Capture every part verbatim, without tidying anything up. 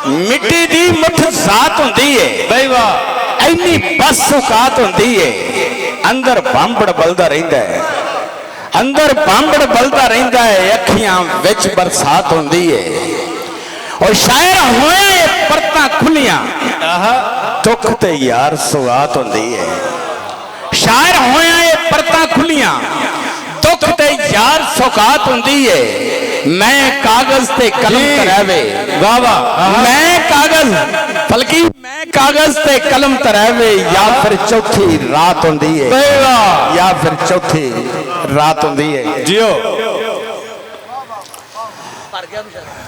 مٹی دی مٹھ ذات ہوندی ہے۔ بھائی واہ۔ اینی بس اوقات ہوندی ہے۔ اندر بامبڑ بلدا رہندا ہے۔ اندر بامبڑ بلدا رہندا ہے، اکھیاں وچ برسات ہوندی ہے۔ اور شاعر ہویا اے پرتاں کھلیاں، آہا۔ دکھ تے یار سوغات ہوندی ہے۔ شاعر ہویا اے پرتاں کھلیاں، دکھ تے یار سوغات ہوندی ہے۔ میں کاغذ تے قلم جی۔ تراوے۔ واہ واہ، آہا۔ میں کاغذ، بلکہ میں کاغذ تے قلم تراوے یا پھر چوتھی رات ہوندی ہے۔ بھائی واہ۔ یا پھر چوتھی رات ہوندی ہے۔ جیو۔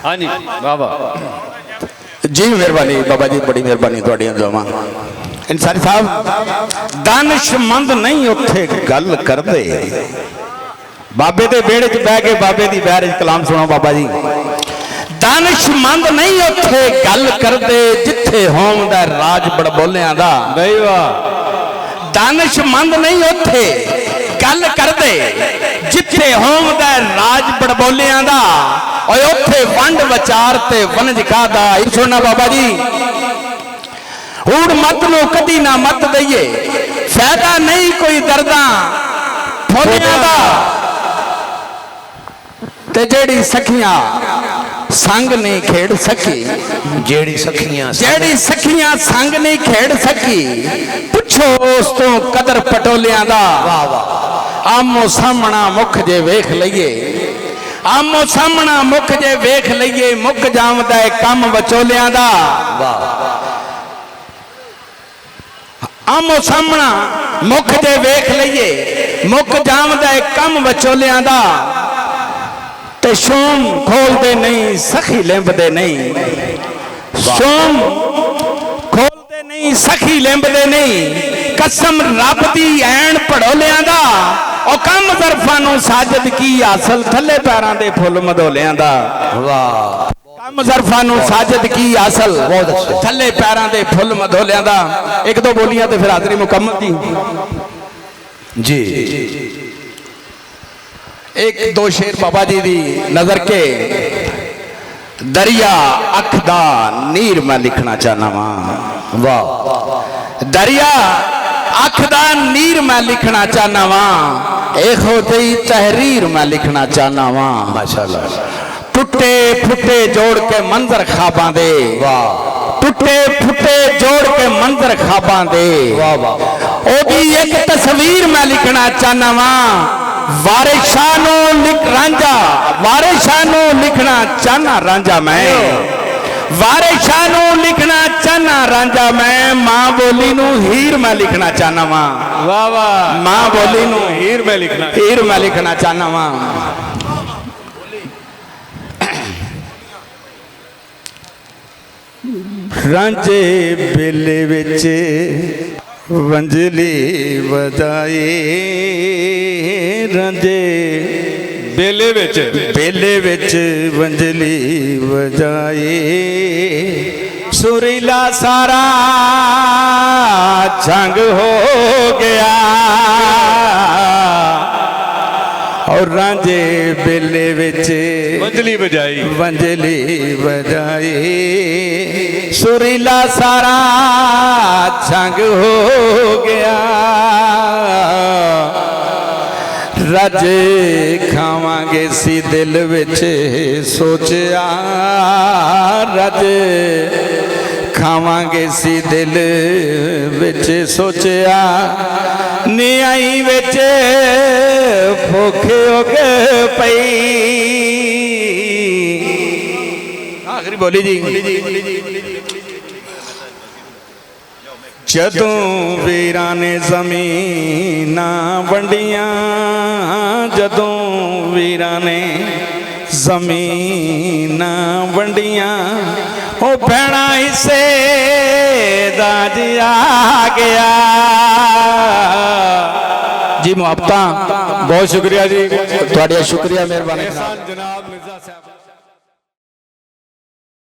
ہاں جی، واہ واہ۔ جی مہربانی بابا جی، بڑی مہربانی تہاڈیاں دعاواں۔ انصاری صاحب، دانشمند نہیں اتھے گل کردے۔ بابے دے بیڑے چ بہ کے بابے دی بہر چ کلام سنو بابا جی۔ دانشمند نہیں اتھے گل کردے، جتھے ہوندا راج بڑبولیاں دا۔ بھائی واہ۔ دانشمند نہیں اتھے گل کردے، جتھے ہوندا راج بڑبولیاں دا۔ اوئے اتھے ونڈ وچار تے ونج کھادا۔ اے سننا بابا جی، ہوڑ مت نو کدی نہ مت دئیے، فائدہ نہیں کوئی درداں پھولیاں دا۔ تے جیڑی سکھیاں سنگ نہیں کھیڑ سکی۔ جیڑی سکھیاں سنگ جیڑی سکھیاں سنگ نہیں کھیڑ سکی، پچھو اس تو قدر پٹولیاں دا۔ واہ واہ۔ آمو سامنا مکھ جے ویکھ لئیے، آمو سامنا مکھ جے ویکھ لئیے، مک جاوندا ہے کم وچولیاں دا۔ واہ۔ آمو سامنا مکھ جے ویکھ لئیے، مک جاوندا ہے کم وچولیاں دا۔ تے شوم کھول دے نہیں، سخی لمب دے نہیں۔ شوم کھول دے نہیں، سخی لمب دے نہیں۔ قسم رب دی عین پڑھولیاں دا۔ او کم ظرفاں نوں ساجد کی حاصل، تھلے پیراں دے پھل مدولیاں دا۔ واہ۔ کم ظرفاں نوں ساجد کی حاصل، بہت اچھے۔ تھلے پیراں دے پھل مدولیاں دا۔ ایک دو بولیاں تے پھر حاضری مکمل تھی۔ جی۔ ایک دو شعر بابا جی دی نظر کے۔ دریا اکھ دا نیر میں لکھنا چاہنا واں۔ واہ۔ دریا اکھ دا نیر میں لکھنا چاہنا واں۔ ایہو جئی تحریر میں لکھنا چاہنا واں۔ ماشاءاللہ۔ ٹٹے پھٹے جوڑ کے منظر خواباں دے۔ واہ۔ ٹٹے پھٹے جوڑ کے منظر خواباں دے۔ واہ، واہ، واہ۔ او دی ایک تصویر میں لکھنا چاہنا واں۔ وارث شاہ نو لکھ رانجا، وارث شاہ نو لکھنا چاہنا رانجا میں۔ وارث شاہ نو لکھنا چاہنا رانجا میں، ماں بولی نو ہیر میں لکھنا چاہنا واں۔ واہ، واہ۔ ماں بولی نو ہیر میں لکھنا۔ ہیر میں لکھنا چاہنا واں۔ رانجے بیلے وچ ونجلی وجائے، رانجے بیلے وچ۔ بیلے وچ ونجلی وجائے، سریلا سارا جھنگ ہو گیا۔ اور رانجے بیلے وچ ونجلی وجائی۔ ونجلی وجائی، سریلا سارا جھنگ ہو گیا۔ رج کھاواں گے سی دل وچ سوچیا، رج کھاواں گے سی دل وچ سوچیا، نیائی وچ بھوک اگ پئی۔ آخری بولی جی۔ جدوں ویراں نے زمیناں ونڈیاں، جدوں ویراں نے زمیناں ونڈیاں، او بھینا حصے دا جی آ گیا۔ جی محبتاں، بہت شکریہ جی۔ تہاڈا شکریہ، مہربانی۔ احسان جناب مرزا صاحب۔